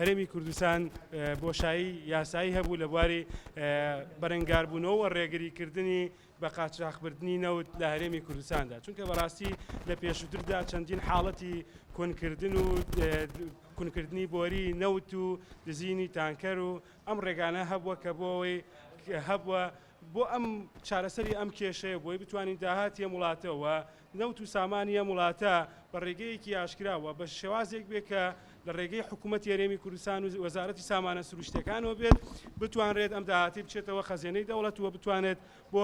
هەرێمی کوردستان بۆشایی یاسایی هەبوو لە بواری بەرەنگاربوونەوە و ڕێگریکردنی بە قاچاخبردنی نەوت لە هەرێمی کوردستاندا، چونکە بەڕاستی لە پێشووتردا چەندین حاڵەتی کونکردن و کونکردنی بۆری نەوت و دزینی تانکەر و ئەم ڕێگانە هەبووە کە بۆ ئەوەی هەبووە بۆ ئەم چارەسەری ئەم کێشەیە بۆی بتوانین داهاتی ئەم وڵاتە و نەوت و سامانی ئەم وڵاتە بە ڕێگەیەکی ئاشکرا و بە شێوازێک بێ کە لە ڕێگەی حکوومەتی هەرێمی کوردستان و وەزارەتی سامانە سروشتیەکانەوە بێت بتوانرێت ئەم داهاتی بچێتەوە خەزێنەی دەوڵەت و بتوانێت بۆ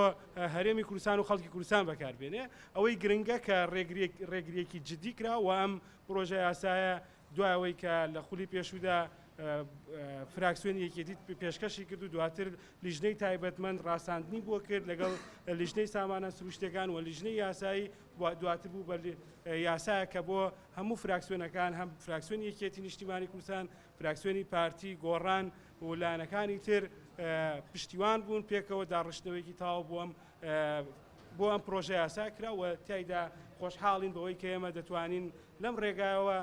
هەرێمی کوردستان و خەڵکی کوردستان بەکاربێنێ. ئەوەی گرنگە کە ڕێگریەکی جدی کرا و ئەم پرۆژە یاسایە دوای ئەوەی کە لە خولی پێشوودا فراکسیۆنی یەکێتی پێشکەشی کرد و دواتر لیژنەی تایبەتمەند ڕاستاندنی بۆ کرد لەگەڵ لیژنەی سامانە سروشتەکان و لیژنەی یاسایی دواتر بوو بە یاسایە کە بۆ هەموو فراکسیۆنەکان هەم فراکسیۆنی یەکێتی نیشتیمانی کوردستان فراکسیۆنی پارتی گۆڕان و لایەنەکانی تر پشتیوان بوون پێکەوە داڕشتنەوەیەکی تەواو بۆ ئەم بۆ ئەم پرۆژە یاسا کرا و تیایدا خۆشحاڵین بەوەی کە ئێمە دەتوانین لەم ڕێگایەوە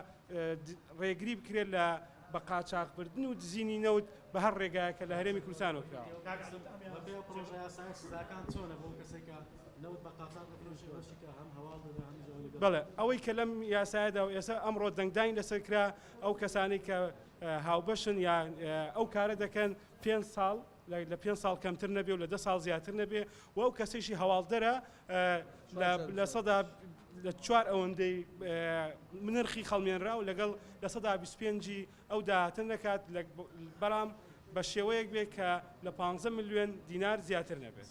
ڕێگری بکرێت لە بە قاچاخبردن و دزینی نەوت بە هەر ڕێگایەک کە لە هەرێمی کوردستانەوە کراوە. کاک سەید، بەپێی ئەو پرۆژە یاسایە سزاکان چۆنە بۆ ئەو کەسەی کە نەوت بە قاچاخ دەفرۆشێ بەشی کە هەم هەواڵ دەدا هەمیش ئەوەی لەگەڵ. بەڵێ، ئەوەی کە لەم یاسایەدا و ئێستا ئەمڕۆ دەنگدانی لەسەر کرا، ئەو کەسانەی کە هاوبەشن یا ئەو کارە دەکەن پێنج ساڵ لە پێنج ساڵ کەمتر نەبێ و لە 10 ساڵ زیاتر نەبێ و ئەو کەسێکی هەواڵدەرە لە سەدا لە چوار ئەوەندەی نرخی خەڵمێنراو لەگەڵ 25% ئەو داهاتە نەکات بەڵام بە شێوەیەک بێت کە لە 15 ملیۆن دینار زیاتر نەبێت.